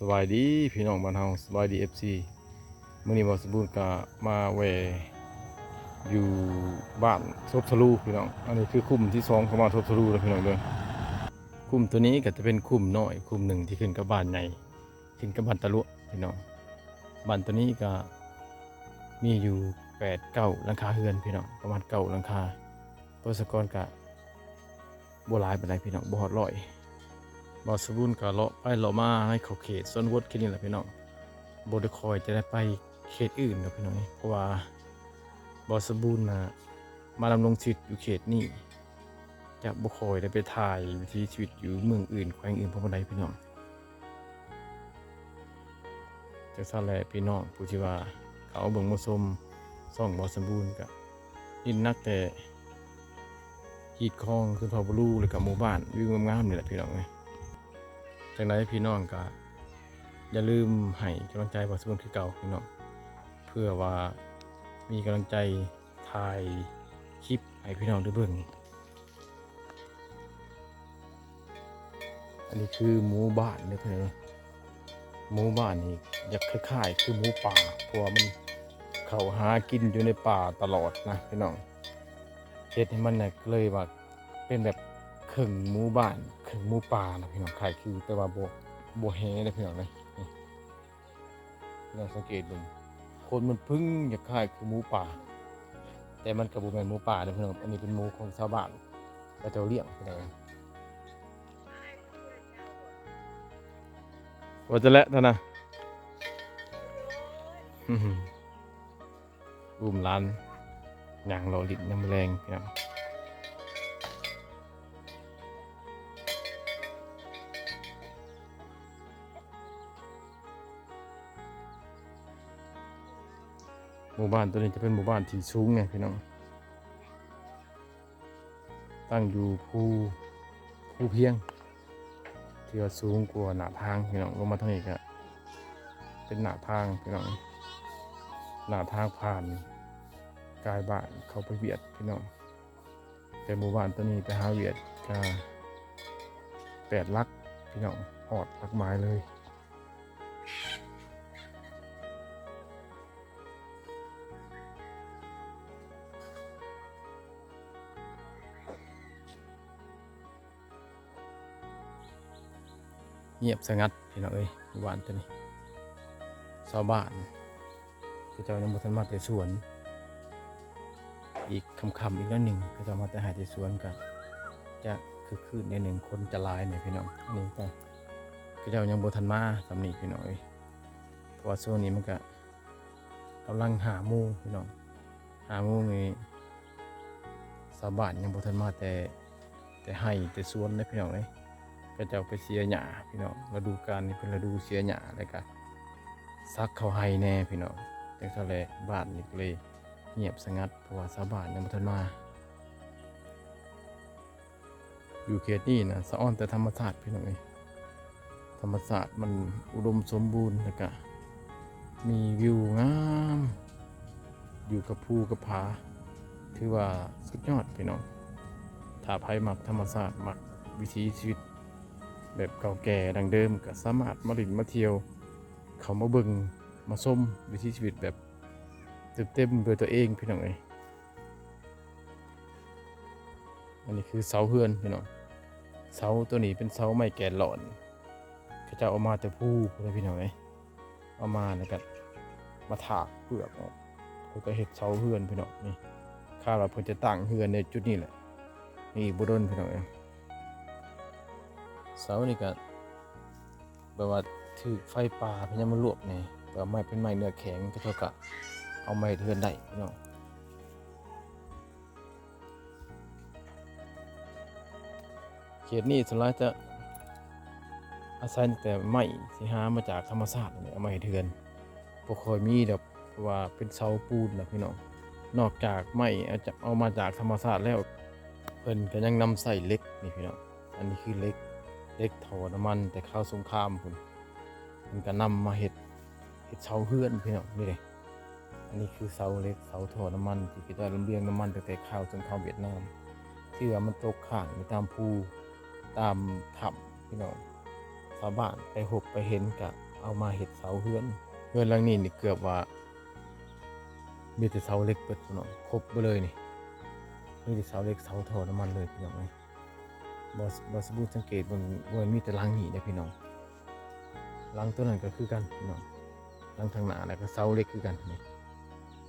ສະບາຍດີພີ່ນ້ອງບ້ານເຮົາ, ສະບາຍດີ ເອັຟຊີ. ມື້ນີ້ບ່າວສົມບູນກະມາແວ່ຢູ່ບ້ານສົບສະລູພີ່ນ້ອງ. ອັນນີ້ຄືຄຸ້ມທີສອງຂອງບ້ານສົບສະລູເດີພີ່ນ້ອງເດີ. ຄຸ້ມໂຕນີ້ກະຈະເປັນຄຸ້ມນ້ອຍຄຸ້ມໜຶ່ງທີ່ຂຶ້ນກັບບ້ານໃຫຍ່ ຂຶ້ນກັບບ້ານຕາຫຼວງພີ່ນ້ອງ. ບ້ານໂຕນີ້ກະມີຢູ່ແປດເກົ້າຫຼັງຄາເຮືອນພີ່ນ້ອງ, ປະມານເກົ້າຫຼັງຄາ. ປະຊາກອນກະ ບໍ່ຫຼາຍປານໃດພີ່ນ້ອງ, ບໍ່ຮອດຮ້ອຍ. ບ່າວສົມບູນກະເລາະໄປເລາະມາໃນເຂົ້າເຂດຊວນບົດເຂດນີ້ແຫຼະພີ່ນ້ອງ, ບໍ່ໄດ້ຄ່ອຍຈະໄດ້ໄປເຂດອື່ນດອກພີ່ນ້ອງ, ເພາະວ່າບ່າວສົມບູນນະມາດຳລົງຊີວິດຢູ່ເຂດນີ້, ຈະບໍ່ຄ່ອຍໄດ້ໄປຖ່າຍວິຖີຊີວິດຢູ່ເມືອງອື່ນ ແຂວງອື່ນພໍປານໃດພີ່ນ້ອງ. ຈັ່ງຊັ້ນແຫຼະພີ່ນ້ອງ ຜູ້ທີ່ວ່າເຂົ້າມາເບິ່ງມາຊົມຊ່ອງບ່າວສົມບູນ ກະ ເນັ້ນໜັກແຕ່ຮີດຄອງສຸນທອນບຸລຸ ແລ້ວກະໝູ່ບ້ານວິວງາມໆນີ້ແຫຼະພີ່ນ້ອງເອີຍ. ຈັ່ງໃດພີ່ນ້ອງກະຢ່າລືມໃຫ້ກຳລັງໃຈບ່າວສົມບູນຄືເກົ່າພີ່ນ້ອງ, ເພື່ອວ່າມີກຳລັງໃຈຖ່າຍຄລິບໃຫ້ພີ່ນ້ອງໄດ້ເບິ່ງ. ອັນນີ້ຄືໝູບ້ານເດີພີ່ນ້ອງ, ໝູບ້ານນີ້ຢາກຄ້າຍໆຄືໝູປ່າ ເພາະວ່າມັນເຂົ້າຫາກິນຢູ່ໃນປ່າຕະຫຼອດນະພີ່ນ້ອງ, ເຮັດໃຫ້ມັນນະເລີຍວ່າເປັນແບບເຄິ່ງໝູບ້ານເຄິ່ງໝູປ່ານະພີ່ນ້ອງ, ຄ້າຍຄື ແຕ່ວ່າບໍ່ ບໍ່ແຮ່ເດີພີ່ນ້ອງເດີ. ພີ່ນ້ອງສັງເກດເບິ່ງ, ຄົນມັນປຶ້ງຢາກຄ້າຍຄືໝູປ່າ, ແຕ່ມັນກະບໍ່ແມ່ນໝູປ່າເດີພີ່ນ້ອງ, ອັນນີ້ເປັນໝູຂອງຊາວບ້ານເຂົາເຈົ້າລ້ຽງພີ່ນ້ອງ. ວ່າຈະແລະທ່ານນະ ອຸ້ມຫຼານຍ່າງເລາະຫຼິ້ນຍາມມື້ແລງພີ່ນ້ອງ. ໝູ່ບ້ານໂຕນີ້ຈະເປັນໝູ່ບ້ານທີ່ສູງແດ່ພີ່ນ້ອງ, ຕັ້ງຢູ່ພູ ພູພຽງ ທີ່ວ່າສູງກວ່າໜ້າທາງພີ່ນ້ອງ. ລົງມາທາງນີ້ກະເປັນໜ້າທາງພີ່ນ້ອງ, ໜ້າທາງຜ່ານກາຍບ້ານເຂົ້າໄປວຽດພີ່ນ້ອງ. ແຕ່ໝູ່ບ້ານໂຕນີ້ໄປຫາວຽດກະແປດຫຼັກພີ່ນ້ອງ, ຮອດຫຼັກໝາຍເລີຍ. ງຽບສະຫງັດພີ່ນ້ອງເອີຍ, ໝູ່ບ້ານໂຕນີ້ ຊາວບ້ານ ເຂົາເຈົ້າຍັງບໍ່ທັນມາແຕ່ສວນ, ອີກຄ່ຳໆອີກໜ້ອຍໜຶ່ງ ເຂົາເຈົ້າມາແຕ່ໄຮ່ແຕ່ສວນ ກະຈະຄຶກຄື້ນໜ້ອຍໜຶ່ງ, ຄົນຈະຫຼາຍແດ່ພີ່ນ້ອງ. ອັນນີ້ກະເຂົາເຈົ້າຍັງບໍ່ທັນມາສ່ຳນີ້ພີ່ນ້ອງເອີຍ, ເພາະວ່າຊ່ວງນີ້ມັນກະກຳລັງຫ້າໂມງພີ່ນ້ອງ, ຫ້າໂມງນີ້ຊາວບ້ານຍັງບໍ່ທັນມາແຕ່ ແຕ່ໄຮ່ແຕ່ສວນເດ້ພີ່ນ້ອງເອີຍ. ເຂົາເຈົ້າໄປເສຍຫຍ້າພີ່ນ້ອງ, ລະດູການນີ້ເປັນລະດູເສຍຫຍ້າ ແລ້ວກະສັກເຂົ້າໄຮ່ແດ່ພີ່ນ້ອງ. ຈັ່ງຊັ້ນແຫຼະ ບ້ານນີ້ກະເລີຍງຽບສະຫງັດ ເພາະວ່າຊາວບ້ານຍັງບໍ່ທັນມາ. ຢູ່ເຂດນີ້ນະ ສະອອນແຕ່ທຳມະຊາດພີ່ນ້ອງເອີຍ, ທຳມະຊາດມັນອຸດົມສົມບູນ ແລ້ວກະມີວິວງາມ ຢູ່ກັບພູກັບຜາ ຖືວ່າສຸດຍອດພີ່ນ້ອງ. ຖ້າໃຜມັກທຳມະຊາດ ມັກວິຖີຊີວິດແບບເກົ່າແກ່ດັ້ງເດີມ ກະສາມາດມາຫຼິ້ນມາທ່ຽວ ເຂົ້າມາເບິ່ງມາຊົມວິຖີຊີວິດແບບເຕັມໆດ້ວຍຕົວເອງພີ່ນ້ອງເອີຍ. ອັນນີ້ຄືເສົາເຮືອນພີ່ນ້ອງ, ເສົາໂຕນີ້ເປັນເສົາໄມ້ແກ່ນຫຼອນ ເຂົາເຈົ້າເອົາມາແຕ່ພູພຸ້ນແຫຼະພີ່ນ້ອງເອີຍ, ເອົາມາແລ້ວກະມາຖາກເປືອກອອກ ເພິ່ນກະເຮັດເສົາເຮືອນພີ່ນ້ອງ. ນີ້ຄາດວ່າເພິ່ນຈະຕັ້ງເຮືອນໃນຈຸດນີ້ແຫຼະ, ນີ້ອີກບໍ່ດົນພີ່ນ້ອງເອີຍ. ເສົານີ້ກະ ແບບວ່າຖືກໄຟປ່າພະຍາມາລວກນີ້ ແບບໄມ້ເປັນໄມ້ເນື້ອແຂງ ເຂົາເຈົ້າກະເອົາມາເຮັດເຮືອນໄດ້ພີ່ນ້ອງ. ເຂດນີ້ສ່ວນຫຼາຍຈະອາໄສແຕ່ໄມ້ທີ່ຫາມາຈາກທຳມະຊາດນີ້ ເອົາມາເຮັດເຮືອນ, ບໍ່ຄ່ອຍມີດອກ ເພາະວ່າເປັນເສົາປູນນະພີ່ນ້ອງ. ນອກຈາກໄມ້ເອົາຈາກ ເອົາມາຈາກທຳມະຊາດແລ້ວ ເພິ່ນກະຍັງນຳໃຊ້ເຫຼັກນີ້ພີ່ນ້ອງ. ອັນນີ້ຄືເຫຼັກ ເຫຼັກທໍ່ນ້ຳມັນແຕ່ຄາວສົງຄາມພຸ້ນ, ເພິ່ນກະນຳມາເຮັດ ເຮັດເສົາເຮືອນພີ່ນ້ອງ. ນີ້ເດ້ ອັນນີ້ຄືເສົາເຫຼັກ ເສົາທໍ່ນ້ຳມັນ ທີ່ເຂົາເຈົ້າລຳລຽງນ້ຳມັນຕັ້ງແຕ່ຄາວສົງຄາມຫວຽດນາມ ທີ່ວ່າມັນຕົກຄ້າງຢູ່ຕາມພູ ຕາມຖ້ຳພີ່ນ້ອງ. ຊາວບ້ານໄປພົບໄປເຫັນກະ ເອົາມາເຮັດເສົາເຮືອນ. ເຮືອນຫຼັງນີ້ນີ້ເກືອບວ່າມີແຕ່ເສົາເຫຼັກເບິດພີ່ນ້ອງ, ຄົບເບິດເລີຍນີ້, ມີແຕ່ເສົາເຫຼັກເສົາທໍ່ນ້ຳມັນເລີຍພີ່ນ້ອງເອີຍ. ບໍ່ ບໍ່ສົມບູນສັງເກດເບິ່ງ, ບໍ່ແມ່ນມີແຕ່ຫຼັງນີ້ເດ້ພີ່ນ້ອງ, ຫຼັງໂຕນັ້ນກໍຄືກັນພີ່ນ້ອງ, ຫຼັງທາງໜ້າແລ້ວກໍເສົາເຫຼັກຄືກັນນີ້,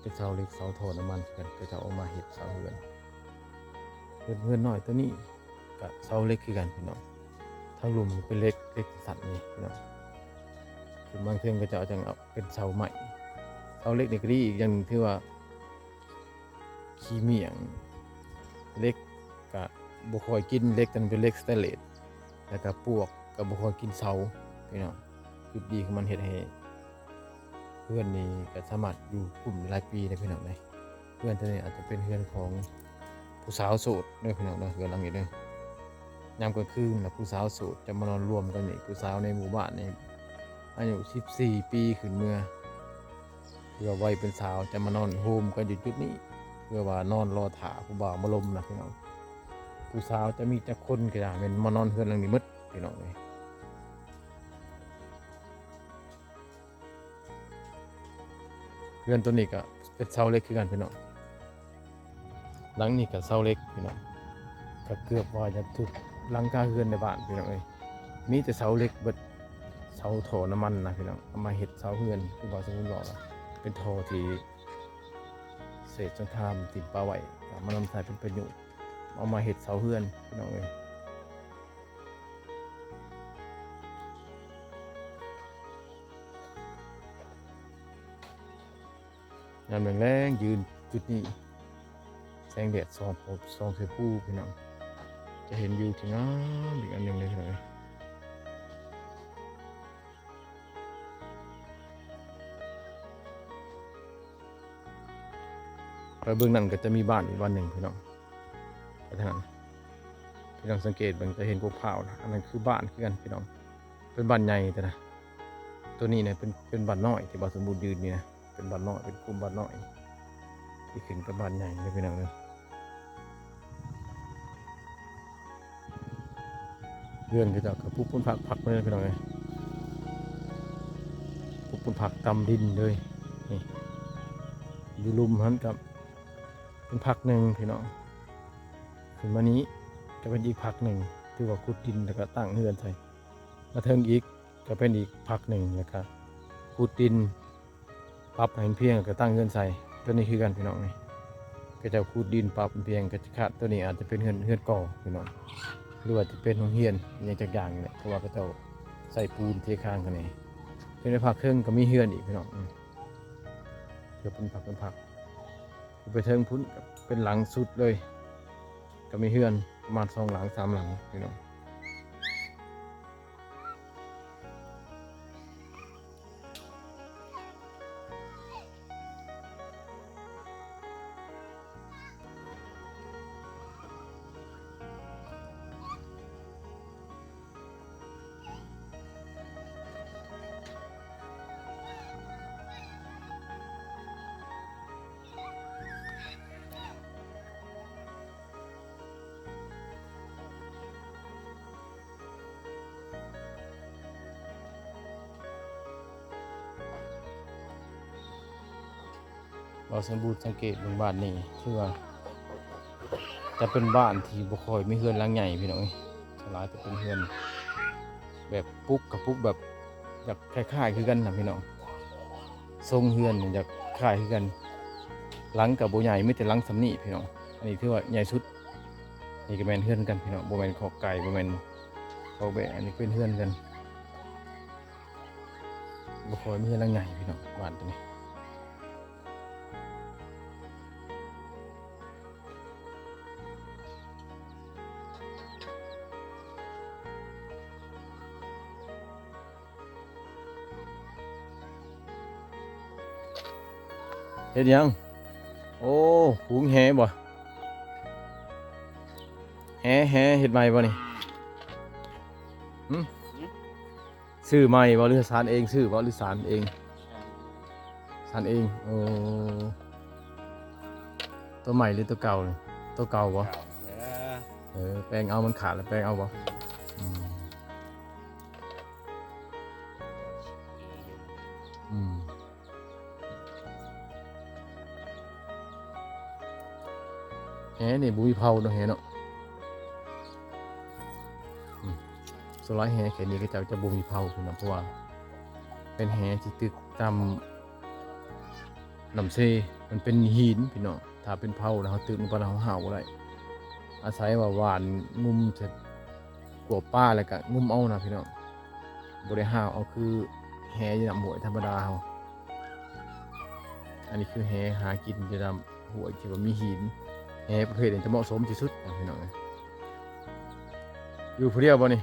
ເປັນເສົາເຫຼັກເສົາທໍ່ນ້ຳມັນຄືກັນ, ເຂົາເຈົ້າເອົາມາເຮັດເສົາເຮືອນ. ເຮືອນ ເຮືອນນ້ອຍໂຕນີ້ກໍເສົາເຫຼັກຄືກັນພີ່ນ້ອງ, ທາງລຸ່ມເປັນເຫຼັກ ເຫຼັກສັ້ນນີ້ພີ່ນ້ອງ, ຂຶ້ນມາເທິງເຂົາເຈົ້າຈັ່ງເອົາເປັນເສົາໄມ້. ເສົາເຫຼັກນີ້ກໍດີອີກຢ່າງໜຶ່ງ ຖືວ່າ ຂີ້ໝ້ຽງ, ເຫຼັກກະບໍ່ຄ່ອຍກິນ, ເຫຼັກນັ້ນເປັນເຫຼັກສະແຕນເລດ, ແລ້ວກະປວກກະບໍ່ຄ່ອຍກິນເສົາພີ່ນ້ອງ. ຈຸດດີຂອງມັນເຮັດໃຫ້ເຮືອນນີ້ກະສາມາດຢູ່ຄຸ້ມໄດ້ຫຼາຍປີເດ້ພີ່ນ້ອງເອີຍ. ເຮືອນໂຕນີ້ອາດຈະເປັນເຮືອນຂອງຜູ້ສາວໂສດເດີພີ່ນ້ອງເດີ, ເຮືອນຫຼັງນີ້ເດີ. ຍາມກາງຄືນລະຜູ້ສາວໂສດຈະມານອນລວມກັນນີ້, ຜູ້ສາວໃນໝູ່ບ້ານນີ້ອາຍຸສິບສີ່ປີຂຶ້ນເມືອ ເພື່ອໄວເປັນສາວຈະມານອນໂຮມກັນຢູ່ຈຸດນີ້, ເພື່ອວ່ານອນລໍຖ້າຜູ້ບ່າວມາລົມນະພີ່ນ້ອງ. ຜູ້ສາວຈະມີຈັກຄົນກໍຢ່າ ແມ່ນມານອນເຮືອນຫຼັງນີ້ໝົດພີ່ນ້ອງເອີຍ. ເຮືອນໂຕນີ້ກໍເປັນເສົາເຫຼັກຄືກັນພີ່ນ້ອງ. ຫຼັງນີ້ກໍເສົາເຫຼັກພີ່ນ້ອງ, ກໍເກືອບວ່າຈະທຸກຫຼັງຄາເຮືອນໃນບ້ານພີ່ນ້ອງເອີຍ, ມີແຕ່ເສົາເຫຼັກເບິດ, ເສົາທໍ່ນ້ຳມັນນະພີ່ນ້ອງ, ເອົາມາເຮັດເສົາເຮືອນ. ຄືວ່າສົມມຸດວ່າເປັນທໍ່ທີ່ເສດສົງຄາມຖິ້ມປະໄວ້, ເອົາມານຳໃຊ້ເປັນປະໂຫຍດ, ເອົາມາເຮັດເສົາເຮືອນພີ່ນ້ອງເອີຍ. ຍາມແລງໆ ຢືນຈຸດນີ້ ແສງແດດສ່ອງ ສ່ອງໃສ່ພູພີ່ນ້ອງ, ຈະເຫັນວິວທີ່ງາມອີກອັນໜຶ່ງເລີຍພີ່ນ້ອງເອີຍ. ໄປເບິ່ງນັ້ນກໍຈະມີບ້ານອີກບ້ານໜຶ່ງພີ່ນ້ອງ, ໄປທາງນັ້ນ. ພີ່ນ້ອງສັງເກດເບິ່ງຈະເຫັນກົກພ້າວນະ, ອັນນັ້ນຄືບ້ານຄືກັນພີ່ນ້ອງ, ເປັນບ້ານໃຫຍ່ແຕ່ນະ. ໂຕນີ້ນະເປັນ ເປັນບ້ານນ້ອຍທີ່ບ່າວສົມບູນຢືນນີ້ນະ, ເປັນບ້ານນ້ອຍ ເປັນກຸ່ມບ້ານນ້ອຍທີ່ຂຶ້ນກັບບ້ານໃຫຍ່ເດີພີ່ນ້ອງເດີ. ເຮືອນເຂົາເຈົ້າກໍປູກປູນຜັກ ຜັກເລີຍພີ່ນ້ອງເອີຍ, ປູກປູນຜັກຕຳດິນເລີຍ. ນີ້ຢູ່ລຸ່ມຫັ້ນກໍເປັນຜັກໜຶ່ງພີ່ນ້ອງ, ຂຶ້ນມານີ້ກໍເປັນອີກຜັກໜຶ່ງ, ຖືວ່າຂຸດດິນແລ້ວກໍຕັ້ງເຮືອນໃສ່. ມາເທິງອີກກໍເປັນອີກຜັກໜຶ່ງ, ແລ້ວກໍຂຸດດິນ ປັບໃຫ້ມັນພຽງ ແລ້ວກໍຕັ້ງເຮືອນໃສ່. ໂຕນີ້ຄືກັນພີ່ນ້ອງນີ້, ເຂົາເຈົ້າຂຸດດິນປັບໃຫ້ພຽງ ກໍຈະຄາດ ໂຕນີ້ອາດຈະເປັນເຮືອນ ເຮືອນກໍ່ພີ່ນ້ອງ, ຫຼືວ່າຈະເປັນໂຮງຮຽນອີ່ຫຍັງຈັກຢ່າງນີ້ແຫຼະ, ເພາະວ່າເຂົາເຈົ້າໃສ່ປູນເທຄານຂ້າງໃນ. ເທິງໃນພາກເທິງກໍມີເຮືອນອີກພີ່ນ້ອງ, ອືມ ເປັນຜັກ ເປັນຜັກ. ຂຶ້ນໄປເທິງພຸ້ນກໍເປັນຫຼັງສຸດເລີຍ, ກໍມີເຮືອນປະມານສອງຫຼັງ ສາມຫຼັງພີ່ນ້ອງ. ບ່າວສົມບູນສັງເກດເບິ່ງບ້ານນີ້ ຖືວ່າຈະເປັນບ້ານທີ່ບໍ່ຄ່ອຍມີເຮືອນຫຼັງໃຫຍ່ພີ່ນ້ອງເອີຍ, ສ່ວນຫຼາຍຈະເປັນເຮືອນແບບປຸກ ກະປຸກແບບຢາກຄ້າຍໆຄືກັນນະພີ່ນ້ອງ, ຊົງເຮືອນຢາກຄ້າຍຄືກັນ. ຫຼັງກະບໍ່ໃຫຍ່ ມີແຕ່ຫຼັງສ່ຳນີ້ພີ່ນ້ອງ, ອັນນີ້ຖືວ່າໃຫຍ່ສຸດ. ນີ້ກະແມ່ນເຮືອນກັນພີ່ນ້ອງ, ບໍ່ແມ່ນຄອກໄກ່ ບໍ່ແມ່ນຄອກແບ້, ອັນນີ້ເປັນເຮືອນກັນ. ບໍ່ຄ່ອຍມີເຮືອນຫຼັງໃຫຍ່ພີ່ນ້ອງ ບ້ານຕົວນີ້. ເຮັດຫຍັງ? ໂອ້ ຫຸງແຫບໍ່? ແຫ ແຫ ເຮັດໃໝ່ບໍ່ນີ້? ຫຶ? ຊື້ໃໝ່ບໍ່ ຫຼືສານເອງ? ຊື້ບໍ່ ຫຼືສານເອງ? ສານເອງ. ໂອ້ ຕົວໃໝ່ ຫຼືຕົວເກົ່າ? ຕົວເກົ່າບໍ່? ເອີ ແປງເອົາ ມັນຂາດແລ້ວແປງເອົາບໍ່? ອືມ. ອືມ. ແຫນີ້ບໍ່ມີເຜົາເນາະ ແຫເນາະ. ອືມ ສ່ວນຫຼາຍແຫແຖວນີ້ເຂົາເຈົ້າຈະບໍ່ມີເຜົາພີ່ນ້ອງ ເພາະວ່າເປັນແຫທີ່ຕຶກຕາມນ້ຳເຊ ມັນເປັນຫີນພີ່ນ້ອງ. ຖ້າເປັນເຜົານະ ເຮົາຕຶກລົງໄປແລ້ວເຮົາຫ້າວບໍ່ໄດ້. ອາໄສວ່າຫວ່ານງຸ້ມໃສ່ກົວປາ ແລ້ວກະງຸ້ມເອົານະພີ່ນ້ອງ. ບໍ່ໄດ້ຫ້າວເອົາຄືແຫຢູ່ນ້ຳຫ້ວຍທຳມະດາເຮົາ. ອັນນີ້ຄືແຫຫາກິນຢູ່ນ້ຳຫ້ວຍທີ່ວ່າມີຫີນ. ແຫປະເພດນີ້ຈະເໝາະສົມທີ່ສຸດນະພີ່ນ້ອງເອີຍ. ຢູ່ຜູ້ດຽວບໍ່ນີ້?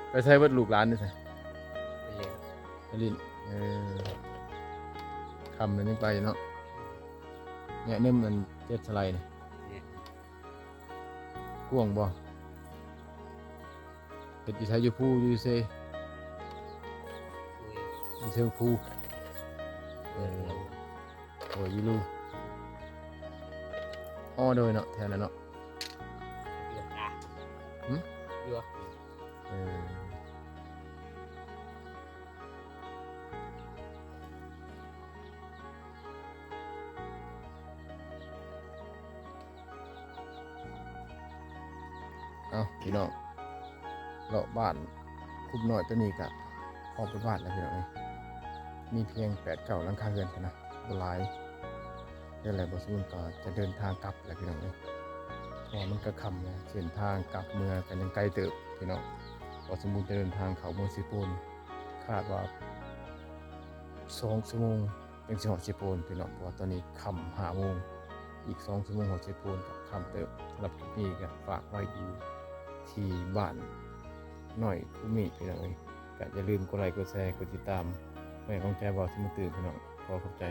ໄປໃສເບິດລູກຫຼານນີ້ຊະ? ໄປຫຼິ້ນ ໄປຫຼິ້ນ. ເອີ ຄ່ຳແລ້ວຍັງໄປເນາະ. ແງະເນີ່ມອັນເຈັດສະໄລນີ້ ແງະ ກວ້າງບໍ່? ເຮັດຢູ່ໃສ? ຢູ່ພູ ຢູ່ເຊ? ຢູ່ເທິງພູ. ເອີ ໂອ້ຍ ຢູ່ລູ. ອໍ ໂດຍເນາະ ແຖວນັ້ນເນາະ. ຢູ່ ຫຶ? ຢູ່. ເອີ ເອົ້າ ພີ່ນ້ອງ ເລາະບ້ານຄຸບນ້ອຍຕົວນີ້ກະອອກໄປບ້ານແລ້ວພີ່ນ້ອງເອີຍ. ມີພຽງແປດເກົ້າຫຼັງຄາເຮືອນເທົ່ານັ້ນ ບໍ່ຫຼາຍ. ຈັ່ງໃດ ບ່າວສະຫມຸນກໍຈະເດີນທາງກັບແລ້ວພີ່ນ້ອງເອີຍ ເພາະວ່າມັນກໍຄ່ຳແລ້ວ. ເສັ້ນທາງກັບເມືອກໍຍັງໄກເຕີບພີ່ນ້ອງ. ບ່າວສະຫມຸນຈະເດີນທາງເຂົ້າເມືອງເຊໂປນ ຄາດວ່າສອງຊົ່ວໂມງ ຈັ່ງຊິຮອດເຊໂປນພີ່ນ້ອງ ເພາະວ່າຕອນນີ້ຄ່ຳຫ້າໂມງ ອີກສອງຊົ່ວໂມງຮອດເຊໂປນ ກໍຄ່ຳເຕີບ. ສຳລັບຄລິບນີ້ກໍຝາກໄວ້ຢູ່ທີ່ບ້ານນ້ອຍຄູມີພີ່ນ້ອງເອີຍ. ກໍຢ່າລືມກົດໄລ ກົດແຊ ກົດຕິດຕາມ ໃຫ້ກຳລັງໃຈບ່າວສະໝຸນຕື່ມພີ່ນ້ອງ. ຂໍຂອບໃຈ.